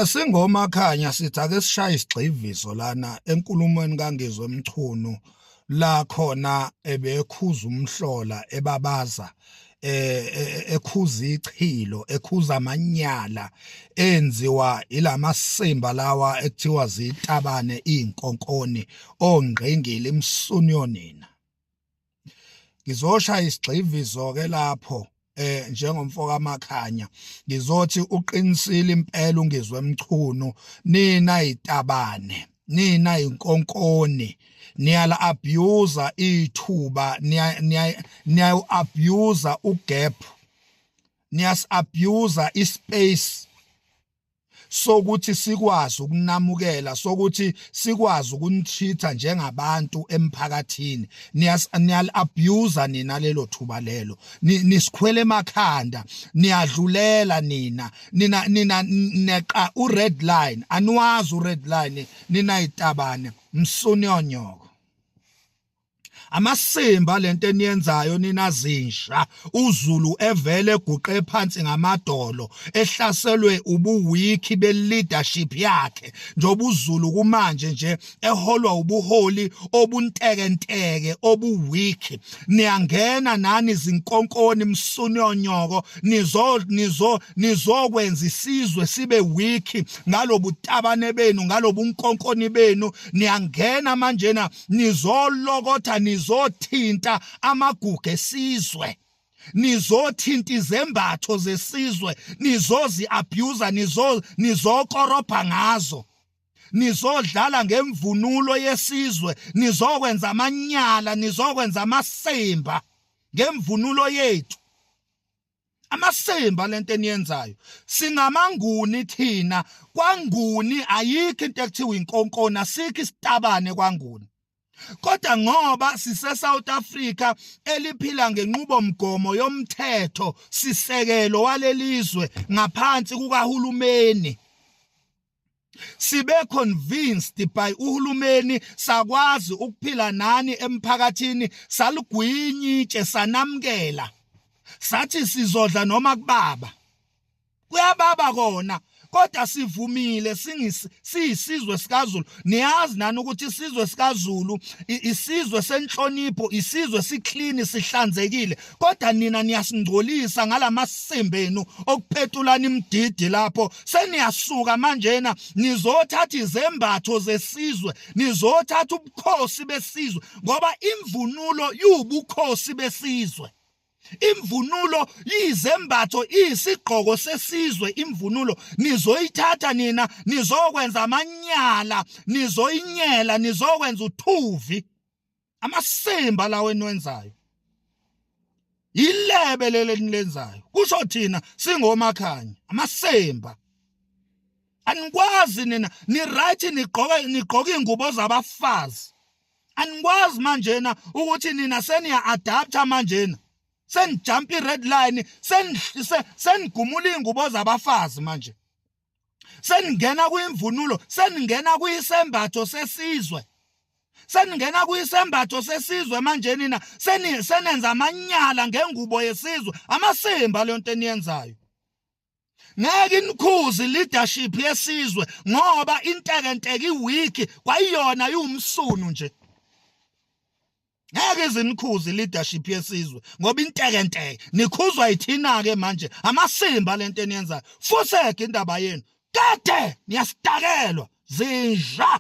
Singomakhanya sithi ake sishaye isigxivizo lana enkulumweni kaNgizwe Mchunu la khona ebekhuza umhlola ebabaza ekhuza ichilo, ekhuza amanyala enziwa ilamasimba lawa ekuthiwa zitabane, inkonkoni, ongqingili, imsuniyonina. Ngizoshaya isigxivizo ke lapho njengomfo kaMakhanya, ngizothi uqinisile impela uNgizwe Mchunu. Nina itabane, nina inkonkoni, niyala abuse ithuba, niya niya abuse ugap, niyas abuse ispace sokuthi sikwazi ukunamukela, sokuthi sikwazi ukunitreat njengabantu emphakathini. Niyal abuse nina lelo thuba lelo, nisikhwele emakhanda, niyadlulela nina. Nina neqa u red line, aniwazi u red line nina itabane, msunyonyoko, amasimba lento eniyenzayo nina zinsha. UZulu evele eguqe phansi ngamadolo, ehlaselwe ubuweak be leadership yakhe, njengoba uZulu kumanje nje eholwa ubuholi obuntekenteke, obuweak. Niyangena nani zinkonkoni, msunyonyoko, nizokwenza isizwe sibe weak ngalobutabane benu, ngalobunkonkoni benu. Niyangena manjena nizolokotha, nizothinta amagugu esizwe, nizothinta izembatho zesizwe, nizozi abuse, nizokorobha ngazo, nizodlala ngemvunulo yesizwe, nizokwenza amanyala, nizokwenza amasimba ngemvunulo yethu. Amasimba lento eniyenzayo. Singamanguni thina kwaNguni, ayikho into ekuthiwa inkonkoni, asikho isitabane kwaNguni. Kodwa ngoba sise South Africa eliphila ngenqubomgomo yomthetho sisekelo walelizwe ngaphansi kukahulumeni, sibe convinced by uhulumeni, sakwazi ukuphila nani emphakathini, saligwinya itshe, sanamkela, sathi sizodla noma kubaba. Kuyababa kona, kodwa sivumile siyisizwe sikaZulu. Niyazi nani ukuthi isizwe sikaZulu isizwe senhlonipho, isizwe siclean, sihlanzekile, kodwa nina niyasingcolisa ngalamasimba enu okuphetulana imdidi. Lapho seniyasuka manjena nizothatha izembatho zesizwe, nizothatha ubukhosi besizwe, ngoba imvunulo iwubukhosi besizwe. Imvunulo yizembatho, iyisigqoko sesizwe imvunulo. Nizoyithatha nina, nizokwenza amanyala, nizoyinyela, nizokwenza uthuvi. Amasimba lawo eniwenzayo, ilebe leli enilenzayo, kusho thina singomakhanya. Amasimba, anikwazi nina, ni right, nigqoke ingubo zabafazi. Anikwazi manjena ukuthi nina seniya adapta manjena, senijump i-red line, senigumula ingubo zabafazi manje, seningena kwimvunulo, seningena kuyisembatho sesizwe, seningena kuyisembatho sesizwe manje nina, senenza amanyala ngengubo yesizwe. Amasimba leyo nto eniyenzayo. Ngeke inikhuzi leadership yesizwe ngoba intekenteke, iweak kwayiyona, iwumsunu nje. Ngeke izinikhuzi leadership yesizwe ngoba intekenteke. Nikhuzwa yithina ke manje. Amasimba lento eniyenzayo, fuseke indaba yenu, kade niyasitakelwa zinja.